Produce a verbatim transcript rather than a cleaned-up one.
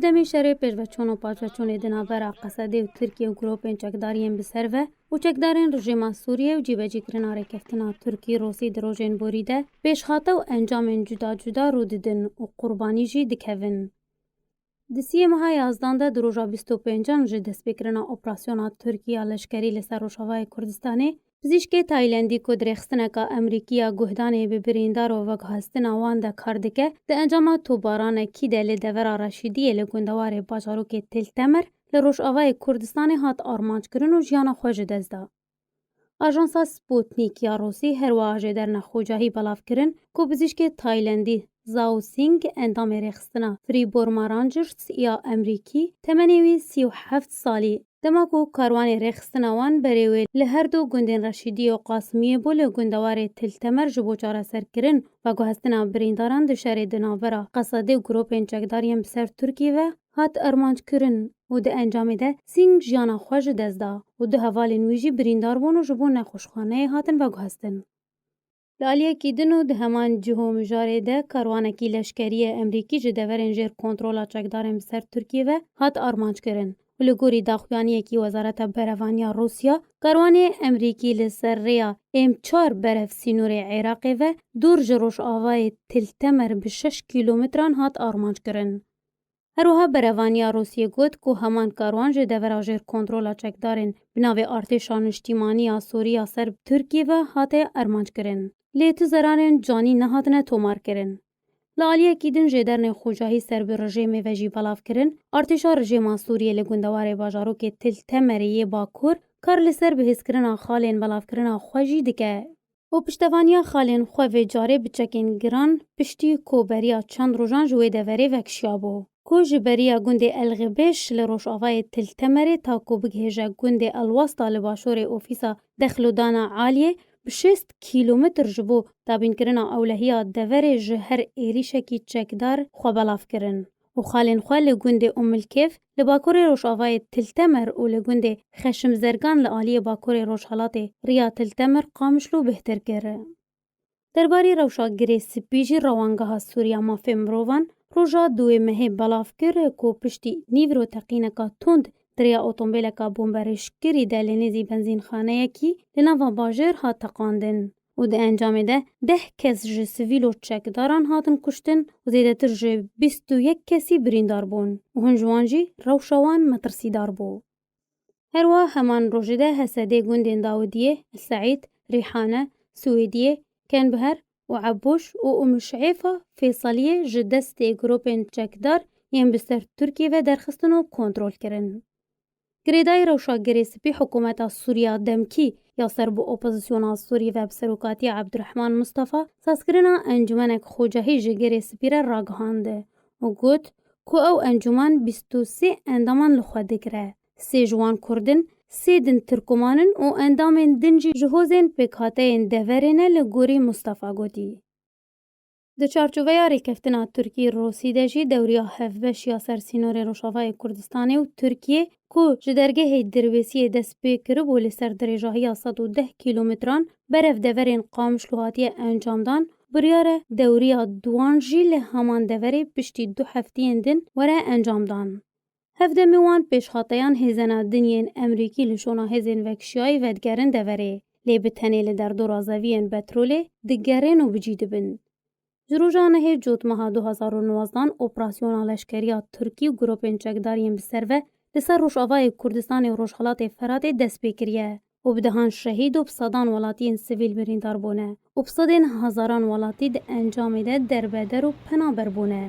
Demê şerê pêşveçûn û paşveçûnê di navbera Qesedê û Tirkiye û grûpên çekdariyên bi ser ve û çekdarên rejîma Sûriye û cîbecîkirina rêkeftina Tirkî-Rûsî di rojên borî de pêşhate û encamên cuda cuda rû didin û qurbanî jî dikevin. Di siyê meha yazdan de di roja bîst û pêncan ji destpêkirina operasyona Tirkî ya leşkerî li ser Rojavayê Kurdistanê, pizîşkê Taylandî ku di rêxistineka Amerîkî ya guhdanê bi birîndar û veguhestina wan de kar dike, di encama tobaranekî de li devera Reşîdiyê li gundewarê bajarokê Til Temer li Rojavayê Kurdistanê hat armanckirin û jiyana xwe ji dest da. Ajansa Sputnik ya Rûsî her wiha jêderine xocahî belav kirin ku pizîşkê Taylandî Zhao Sing, endamê rêxistina Free Burma Rangers ya Amerîkî, temenê wî sî û heft salî, dema ku karwanê rêxistina wan berê wê li her du gundên Reşîdiyê û Qasimiyê bû, li gundewarê Til Temer ji bo çareserkirin veguhestina birîndaran di şerê di navbera Qesedê û grûpên çekdar yên bi ser Tirkiyê ve hat armanckirin û di encamê de Singh jiyana xwe ji dest da û du hevalên wî jî birîndar bûn û ji bo nexweşxaneyê hatin veguhestin. Li aliyekî din û di heman cih û mijarê de karwanekî leşkerî yê Amerîkî ji deverên jêr kontrola çekdarên bi ser Tirkiyê ve hat armanckirin û li gorî daxuyaniyekî Wezareta Berevaniya Rûsya, karwanê Amerîkî li ser rêya M çar berev sînorê Iraqê ve dûr ji rojavayê Til Temer bi şeş kîlometran hat armanckirin. Her wiha berevaniya Rûsiyê got ku heman karwan ji devera jêr kontrola çekdarên bi navê Artêşa Niştîmanî ya Sûrî ya ser bi Tirkiyê ve hate armanckirin. Lê tu zerarên canî nehatine tomarkirin. Li aliyekî din jêdernê xocahî ser bi rejêmê ve jî belav kirin, artêşa rejêma Sûriyê li gundewarê bajarokê Til Temerê yê Bakur kar li ser bihêzkirina xalên belavkirina xwe jî dike. û piştevaniya xalên xwe vê carê bi çekên giran piştî ku beriya çend rojan ji wê deverê vekişiyabû. Ku ji beriya gundê El Xibeş li rojavayê Til Temerê ta ku bigihêje gundê El Wasta li başûrê ofîsa dexlûdana aliyê bi şêst kîlometr ji bo dabînkirina ewlehiya deverê ji her êrîşekî çekdar xwe belav kirin. û xalên xwe li gundê Umilkêf li bakurê rojavayê Til Temer û li gundê Xeşim Zergan li aliyê bakurê rojhelatê riya Til Temer, Qamişlo bihtir kir. Derbarê rewşa Girê Spî jî Rewangeha Sûriya Mafê Mirovan roja duê mehê belav kir ku piştî nîvro teqîneka tund di rêya otombêleka bomberêşkirî de li nêzî benzînxaneyekî li nava bajêr hat teqandin. û di encamê de deh kes ji sivîl û çekdaran hatin kuştin û zêdetir ji bîst û yek kesî birîndar bûn û hin ji wan jî rewşa wan metirsîdar bû. Herwiha heman rojê de Hesedê gundên Dawidiyê, El Seîd, Rîhane, Swêdiyê, Kenbiher û Ebûş û Umuşêfa Fêsaliyê ji destê grûpên çekdar yên bi ser Tirkiyê ve derxistin û kontrol kirin. Girêdayî rewşa Girê Spî hikûmeta Sûriya demkî ya ser bi opozisyona Sûrî ve bi serokatiya Ebdurehman Mustafa sazkirina encûmenek xocahî ji Girê Spî re ragihand û got ku ew encûmen bîst û sê endaman li xwe digire. Sê ji wan Kurd in, sê din Tirkuman in û endamên din jî ji hozên pêkhateyên deverê ne, li gorî Mustafa gotî. Di çarçoveya rêkeftina Tirkî-Rûsî de jî dewriya hevbeş ya ser sînorê Rojavayê Kurdistanê û Tirkiyê ku ji dergehê Dirbêsiyê dest pê kiribû li ser dirêjahiya sed û deh kîlometran berev deverên Qamişlo hatiye encamdan, biryar e dewriya duwan jî li heman deverê piştî du heftiyên din were encamdan. Hevdemê wan pêşhateyan hêzena din yên Emerîkî li şona hêzên vekişiyayî vedigerin deverê, lê bi tenê li derdora zeviyên petrolê digerin û bi cî dibin. Ji roja nehê Cotmeha du hezar û nozdan operasyona leşkerî ya Tirkî û grûpên çekdar yên bi ser ve li ser Rojavayê Kurdistanê û Rojhelatê Feratê dest pê kiriye û bi dehan şehîd û bi sedan welatiyên sivîl birîndar bûne û bi sedên hezaran welatî di encamê de derbeder û penaber bûne.